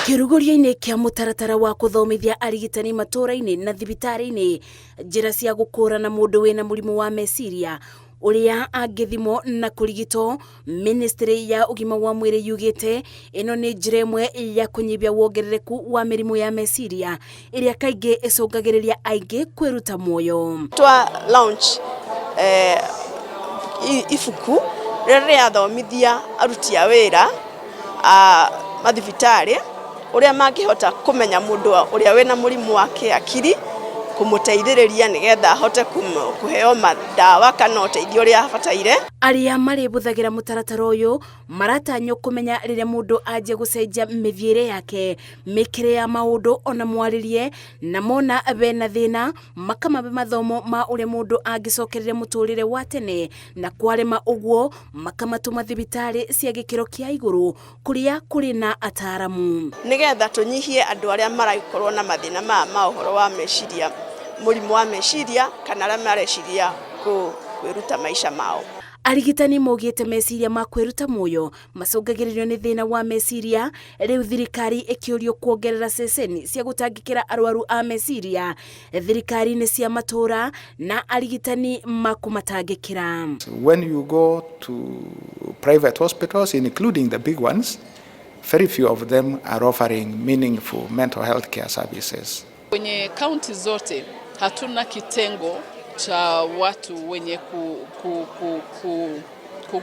Kĩrugũrio-inĩ kĩa mũtaratara wa kũthomithia arigitani matũũra-inĩ na thibitarĩ-inĩ njĩra cia gũkũũrana mũndũ wĩna mũrimũ wa meciria ũrĩa angĩthimwo na kũrigitwo, ministry ya ũgima wa mwĩrĩ yugĩte ĩno nĩ njĩra ĩmwe ya kũnyihia wongerereku wa mĩrimũ ya meciria ĩrĩa kaingĩ ĩcũngagĩrĩria aingĩ kwĩruta muoyo. Twa launch ibuku rĩrĩa rĩrathomithia aruti a wĩra a mathibitarĩ ũrĩa mangĩhota kũmenya mũndũ ũrĩa wĩna mũrimũ wa kĩakiri, kũmũteithĩrĩria nĩgetha ahote kũheo mandawa kana ũteithio ũrĩa abataire. Arĩa marĩbũthagĩra mũtaratara ũyũ maratanywo kũmenya rĩrĩa mũndũ anjia gũcenjia mĩthiĩre yake, mĩkĩre ya maũndũ ona mwarĩrie, na mona bena thĩna makamabe mathomo ma ũrĩa mũndũ angĩcokereria mũtũrĩre wa tene, na kwarema ũguo makamatũma thibitarĩ cia gĩkĩro kĩa igũrũ kũrĩa kũrĩ na ataaramu. Nĩgetha tũnyihie andũ arĩa marakorwo na mathĩna ma ũhoro wa meciria, mũrimũ wa meciria, kana arĩa mareciria kwĩruta maisha mao. Arigitani maugĩte meciria ma kwĩruta muoyo macũngagĩrĩrio nĩ thĩna wa meciria. Rĩu thirikari ĩkĩũrio kuongerera ceceni cia gũtangĩkĩra arwaru a meciria thirikari-inĩ cia matũũra na arigitani makũmatangĩkĩra. When you go to private hospitals, including the big ones, very few of them are offering meaningful mental health care services. Kwenye kaunti zote hatuna kitengo cha watu wenye ku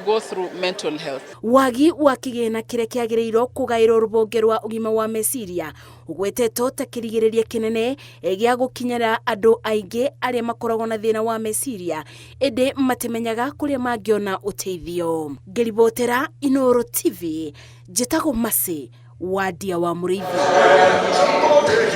go through mental health. Wagi wa kĩgĩna kĩrĩa kĩagĩrĩirwo kũgaĩrwo rũhonge rwa ũgima wa meciria ũgwetetwo ta kĩrigĩrĩria kĩnene gĩa gũkinyĩra andũ aingĩ arĩa makoragwo na thĩna wa meciria ĩndĩ matimenyaga kũrĩa mangĩona ũteithio. Ngĩribotera Inooro TV, njĩtagwo Mercy Wadia wa Mũrĩithi.